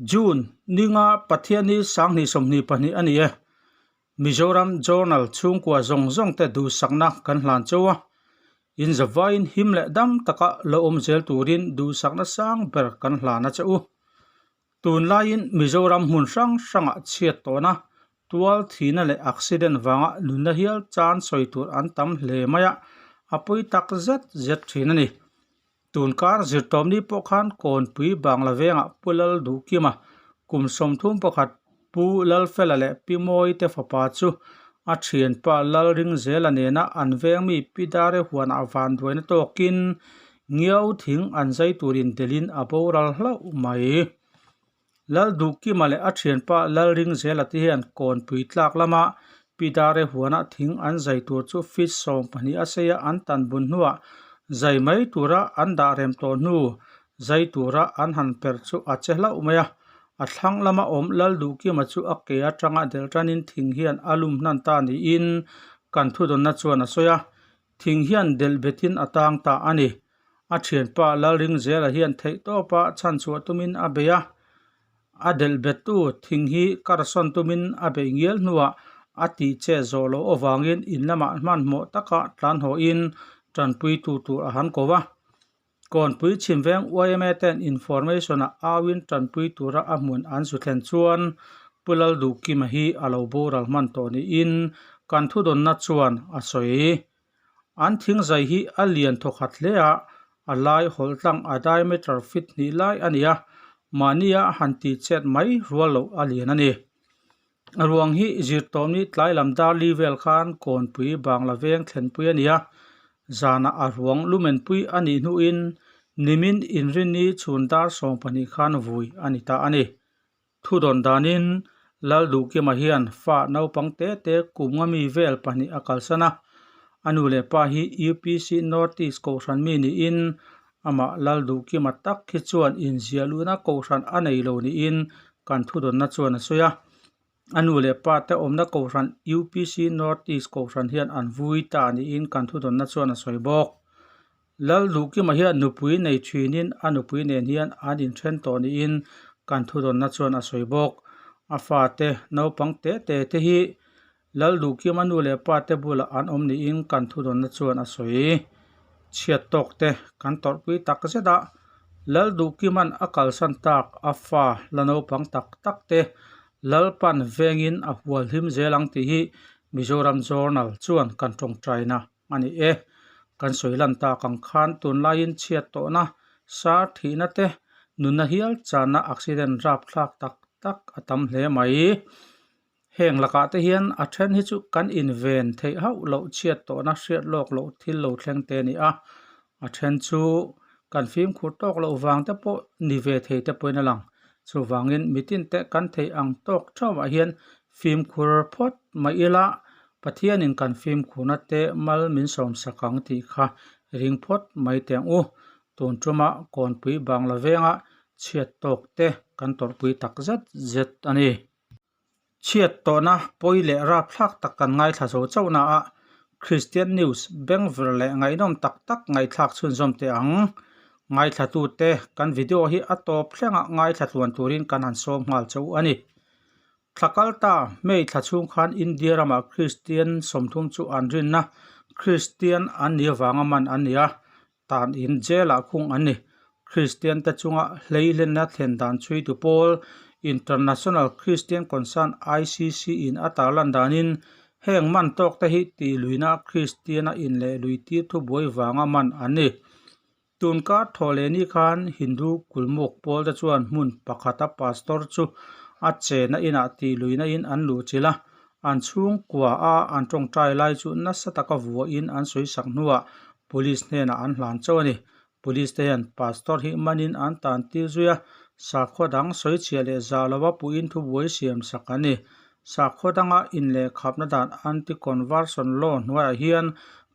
June ninga Pathianni 2022 a ni e. Mizoram Journal chhungkua zawng zawng te duhsakna kan hlan chauh a, in zavaiin him leh dam taka lo awm zel turin duhsakna sang ber kan hlan a che u. Tunlaiin Mizoram hmun hrang hrangah chhiat tawhna, tual thihna leh accident vanga nunna hial chan sawi tur an tam hle mai a, a pawi tak zet zet thin a ni. Tunkar zirtawmni pawh khan Kawnpui Bangla vengah Pu Lal Duhkima kum 31 Pu Lalfela leh Pi Mawi te fapa chu a thianpa Lalringzela nena an vengmi Pi Dare huanah vanduaina tawkin ngiau thing an zai turin delhin a boral hlauh mai. Lalduhkima leh a thianpa Lalringzela te hian Kawnpui tlak lama Pi Dare huanah thing an zai tur chu feet 12 a seia an tan bun hnuah zai mai tura an dah rem tawh hnu zai tura an han perh chu a che hlauh mai a. A thlang lama awm Lalduhkima chu a ke atanga delh tanin thing hian a lum hnan ta niin kan thudawnna chuan a sawi a, thing hian delh betin a tang ta a ni. A thianpa Lalringzela hian theihtawpa chhanchhuah tumin a bei a, a delh bettu thing hi karsawn tumin a beih ngial hnuah a tih che zawh loh avangin in lamah hmanhmawh taka tlan hawhin tanpuitu tur a han ko va. Kawnpui chhimveng yma ten information ah auin tanpui tura a hmun an zu thlen chuan Pu Lalduhkima hi a lo boral hman tawh niin kan thudawnna chuan a sawi. An thingzai hi a lian thawkhat hle a, a lai hawlh tlang a diameter feet hnih lai a ni a, mahnia han tih chet mai rual loh a lian a ni. A ruang hi zirtawmni tlai lam dar li vel khan Kawnpui Bangla veng thlenpui a ni a, zanah a ruang lumenpui a nih hnuin nimin inrinni chhun dar 12 khan vui a ni ta a ni. Thudawn danin Lalduhkima hian fa naupang te te kum nga mi vel pahnih a kalsan a, a nu leh pa hi UPC North East Kohhran mi niin amah Lalduhkima tak hi chuan inziah luhna kohhran a nei lo niin kan thudawnna chuan a sawi a. A nu leh pa te awmna kohhran UPC North East Kohhran hian an vui ta niin kan thudawnna chuan a sawi bawk. Lalduhkima hian nupui nei thinin a nupui nen hian an inthen tawh niin kan thudawnna chuan a sawi bawk. A fate naupang te te te hi Lalduhkima nu leh pa te bulah an awm niin kan thudawnna chuan a sawi. Chhiat tawk te kan tawrhpui tak zet a, Lalduhkima'n a kalsan tak a fa la naupang tak tak te Lalpan vengin a hual hlim zel ang tih hi Mizoram Journal chuan kan tawngtaina a ni e. Kan sawi lan tak ang khan tunlaiin chhiat tawhna, sar thihna te, nunna hial channa accident rapthlak tak tak a tam hle mai. Heng lakah te hian a then hi chu kan inven theih hauh loh chhiat tawhna hriat lawk loh thil lo thleng te a ni a, a then chu kan fimkhur tawk loh vang te pawh ni ve thei te pawhin a lang. Chuvangin mitin te kan theih ang tawk theuhah hian fimkhur phawt mai ila Pathianin kan fimkhurna te mal min sawmsak ang tih kha ring phawt mai teh ang u. Tun tuma Kawnpui Bangla venga chhiat tawk te kan tawrhpui tak zet zet a ni. Chhiat tawhna pawi leh rapthlak tak kan ngaithla zo chauh na a, Kristian News bengver leh ngaihnawm tak tak ngaihthlak chhunzawm teh ang. Ngaithlatute kan video hi a tawp thlengah ngaithla tluan turin kan han sawm nghal chauh a ni. Thla kal ta, May thla chhung khan India ramah Kristian 30 chu an rinna Kristian an nih avanga man an ni a, tan in jail ah khung an ni. Kristian te chunga hleihlenna thlen dan chhuitu pawl International Christian Concern, ICC, in a tarlan danin heng man tawk te hi tihluina Kristian a inleh lui tir thubuai vanga man an ni. Tunkar thaw leh ni khan Hindu kulmuk pawl te chuan hmun pakhata pastor chu a chena inah tihluina in an luhchilh a, an chhungkua a an tawngtai lai chu nasa taka vuahin an sawi sak hnuah police hnenah an hlan chauh a ni. Police te hian pastor hi manin an tan tir zui a, sakhaw dang sawi chhiah leh zah lova puiin thubuai siam sak an ni. Sakhaw danga inlehkhapna dan Anti-Conversion Law hnuaiah hian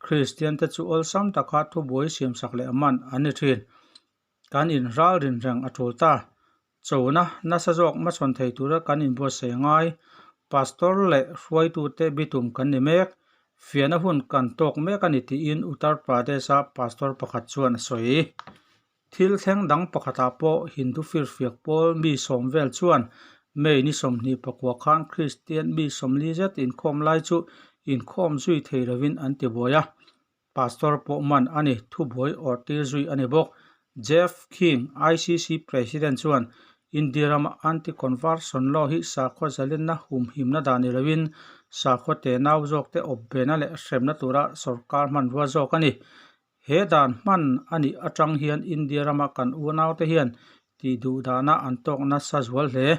Kristian te chu awlsam taka thubuai siam sak leh man an ni thin. Kan inral rin reng a tul ta. Chona nasa zawk hmachhawn thei tura kan inbuatsaih ngai. Pastor leh hruaitute bitum kan ni mek. Fiahna hun kan tawk mek a ni tiin Uttar Pradesh-a pastor pakhat chuan a sawi. Thil thleng dang pakhatah pawh Hindu firfiak pawl mi sawm vel chuan May ni 29 khan Kristian mi 40 zet inkhawm lai chu inkhawm zui thei lovin an ti buai a. Pastor pawh man a ni, thubuai awrh tir zui a ni bawk. Jeff King, ICC President chuan India rama anti-conversion law hi sakhaw zalenna humhimna dan ni loin sakhaw tenau zawkte awpbena leh hremna tura sorkar hmanrua zawk a ni. He dan hman a nih atang hian India rama kan unaute hian tih duh dahna an tawk nasa zual hle.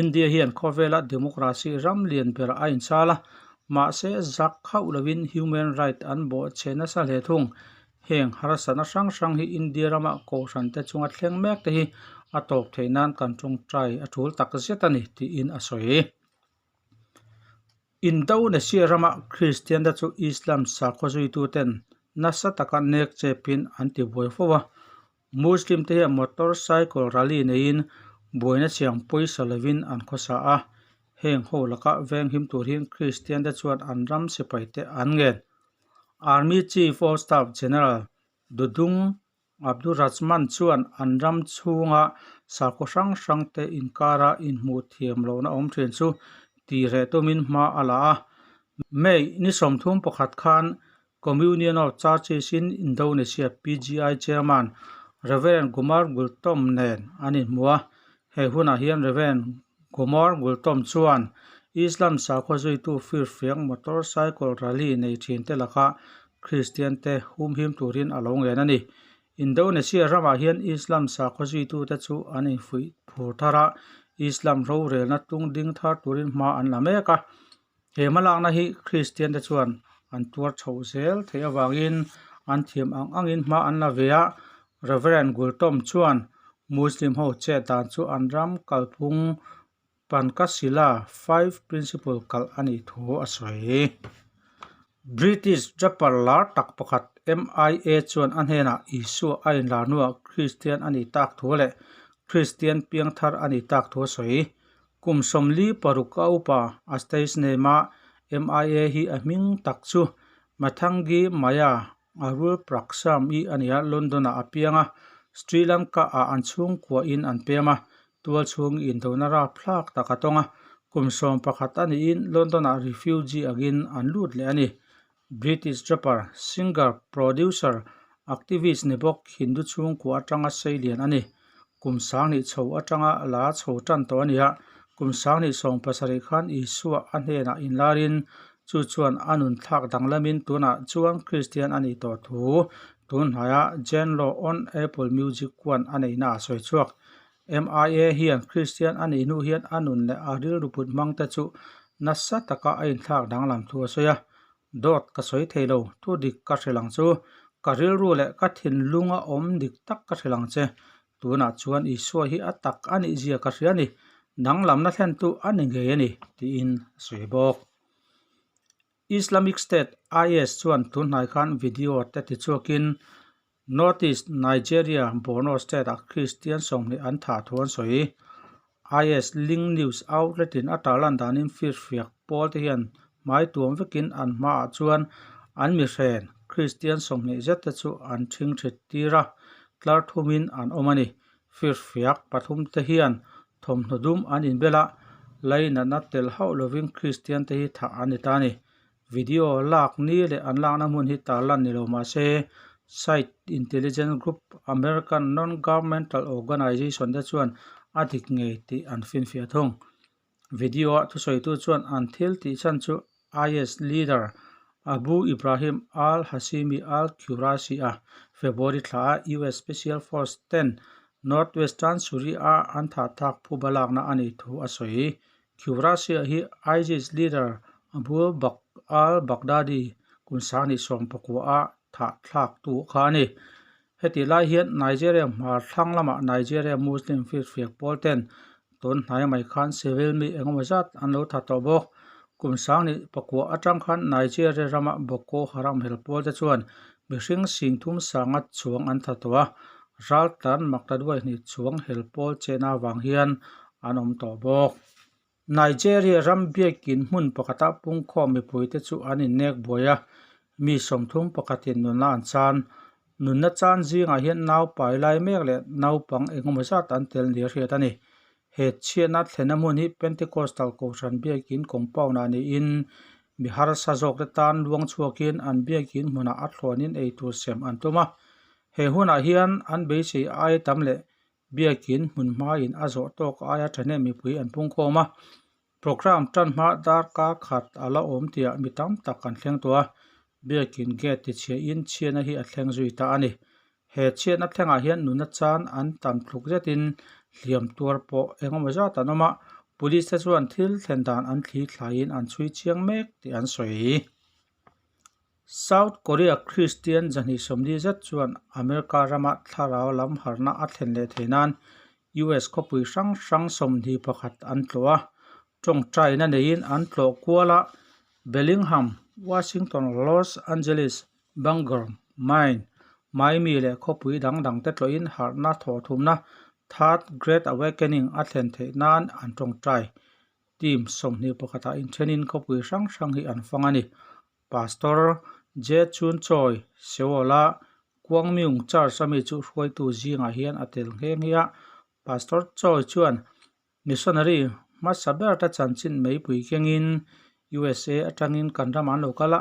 India hian khawvela democracy ram lian ber a inchal a, mahse zak khauh loin human right an bawh chhe nasa hle thung. Heng harsatna hrang hrang hi India rama kohhran te chunga thleng mek te hi a tawp theih nan kan tawngtai a tul tak zet a ni, tiin a sawi. Indonesia rama Kristian te chu Islam sakhaw zuituten nasa taka nek chepin an ti buai fo a. Muslim te hian motor cycle rally neiin buaina siam pawisa lovin an khawsa a. Heng ho laka venghim tur hian Kristian te chuan an ram sipai te an ngen. Army Chief of Staff General Dudung Abdurrahman chuan an ram chhunga sakhaw hrang hrangte inkara inhmuh thiam lohna awm thin chu tih reh tumin hma a la a. May ni 31 khan Communion of Churches in Indonesia PGI Chairman Rev Gomar Gultom nen an inhmu a. He hunah hian Rev Gomar Gultom chuan Islam sakhaw zuitu firfiak motorcycle rally nei thinte lakah Kristian te humhim turin a lo ngen a ni. Indonesia ramah hian Islam sakhaw zuitute chu an infuih phur thar a, Islam rorelna tung ding thar turin hma an la mek a. He hmalakna hi Kristian te chuan an tuar chhoh zel theih avangin an thiam ang angin hma an la ve a. Rev Gultom chuan Muslim ho chet dan chu an ram kalphung Pancasila Five Principle kalh a nih thu a sawi. British rapper lar tak pakhat MIA chuan a hnenah Isua a inlar hnuah Kristian a nih tak thu leh Kristian piangthar a nih tak thu a sawi. Kum 46 a upa a stage name a MIA hi a hming tak chu Mathangi Maya Arul Praksam i a ni a, London-ah a piang a, Sri Lanka-ah an chhungkuahin an pem a, tual chhung indona rapthlak tak a tawng a, kum 11 a niin London-ah refugee angin an lut leh a ni. British rapper, singer, producer, activist ni bawk Hindu chhungkua atanga seilian a ni. Kum 2000 chho atanga la chho tan tawh a ni a, kum 2017 khan Isua a hnenah inlarin chu chuan a nun thlak danglamin tunah chuan Kristian a nih tawh thu tun hnaia Jane Law on Apple Music kuan a neihna a sawi chhuak. MIA hian Kristian a nih hnu hian a nun leh a rilru put hmang te chu nasa taka a inthlak danglam thu a sawi a. Dawt ka sawi thei lo, thu dik ka hrilh ang chu. Ka rilru leh ka thinlunga awm dik tak ka hrilh ang che. Tunah chuan Isua hi a tak a nih zia ka hria a ni. Danglamna thlentu a ni ngei a ni, tiin a sawi bawk. Islamic State, IS, chuan tunhnai khan video te tichhuakin North East Nigeria Borno State-ah Kristian 20 an thah thu an sawi. IS Link News outlet-in a tarlan danin firfiak pawl te hian hmai tuam vekin an hmaah chuan an mihren Kristian 20 zet te chu an ṭhingṭhit tir a, tlar thumin an awm a ni. Firfiak pathum te hian thawmhnaw dum an inbel a, lainatna tel hauh lovin Kristian te hi thah an ni ta a ni. Video lak ni leh an lakna hmun hi tarlan ni lo mah se, Site Intelligence Group, American non-governmental organization te chuan a dik ngei tih an finfiah thung. Video-a thusawitu chuan an thil tih chhan chu IS leader Abu Ibrahim al-Hashimi al-Qurashi a February thla a US Special Force ten Northwestern Syria-a an thah tak phuba lakna a nih thu a sawi. Qurashi hi ISIS leader Abu Bakr al-Baghdadi kum 2019 a thah thlak tu kha a ni. Heti lai hian Nigeria hmar thlang lamah Nigeria Muslim firfiak pawl ten tun hnai mai khan civil mi engemaw zat an lo tha tawh bawk. Kum 2009 atang khan Nigeria rama Boko Haram hel pawl te chuan mihring 30,000 sanga chuang an tha tawh a, raltlan maktaduai hnih chuang hel pawl chehna avang hian an awm tawh bawk. Nigeria ram biakin hmun pakhata pungkhawm mipuite chu an innek buai a, mi 31 in nunna an chan. Nunna chan zingah hian nau pai lai mek leh naupang engemaw zat an tel nia hriat a ni. He chhiatna thlenna hmun hi Pentecostal Kohhran biakin compound ah niin mi harsa zawkte tan luang chhuakin an biakin hmunah a thlawnin eitur sem an tum a. He hunah hian an beisei aia tam leh biakin hmun hmain a zawh tawk aia thahnem mipui an pungkhawm a. Programme tan hma darkar khat a la awm tihah mi tam tak an thleng tawh a, biakin gate tichhiahin chhiatna hi a thleng zui ta a ni. He chhiatna thlengah hian nuna chan an tam tluk zetin hliam tuar pawh engemaw zat an awm a, police te chuan thil thlen dan an thli thlaiin an chhui chiang mek tih an sawi. South Korea Kristian zahnih sawmli zet chuan America rama thlarau lam harhna a thlen leh theih nan US khawpui hrang hrang 21 an tlawh a, tawngtaina neiin an tlawh kual a, Bellingham, Washington, Los Angeles, Bangor, Maine, Miami leh khawpui dang dangte tlawhin harhna thawhthumna Third Great Awakening a thlen theih nan an tawngtai. Team 21 ah inthenin khawpui hrang hrang hi an fang a ni. Pastor J. Chun Choi, Seoul-a Kwangmyung Church ami chu hruaitu zingah hian a tel nghe nghe a. Pastor Choi chuan missionary hmasa ber te chanchin meipui kengin USA atangin kan ramah an lo kal a,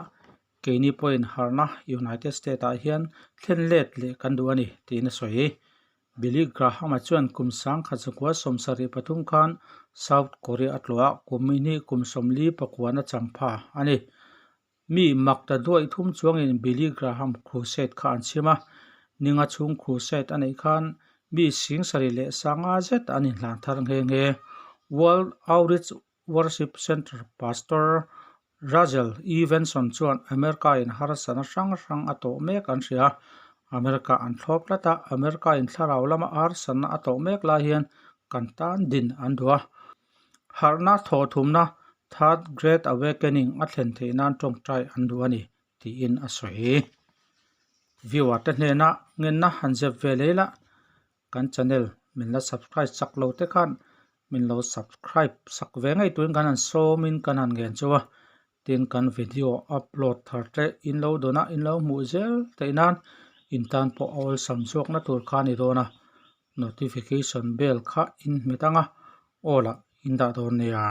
keini pawhin harhna United States-ah hian thlen let leh kan duh a ni, tiin a sawi. Billy Graham-a chuan kum 1973 khan South Korea a tlawh a, kum hnih kum 44 a changpha a ni. Mi mak ta duaih thum chuangin Billy Graham Crusade kha an chhim a, ninga chhung Crusade a neih khan mi singsarih leh sanga zet an inhlan thar nghe nghe. World Outreach Worship Centre Pastor Russell E. Venson chuan America-in harsatna hrang hrang a tawh mek an hria a, America an thlawp tlat a, America-in thlarau lama harsatna a tawh mek lai hian kan tan din an duh a. Harhna thawhthumna Third Great Awakening a thlen theih nan tawngtai an duh a ni, tiin a sawi. Viewer te hnena ngenna han zep ve leh ila kan channel min la subscribe chak lo te khan min lo subscribe sak ve ngei turin kan han sawmin kan han ngen chu a, tin kan video upload thar te in lo dawn a in lo hmuh zel theih nan in tan pawh a awlsam zawkna tur kha a ni dawn a, notification bell kha in hmet ang a, aw lah in dah dawn nia.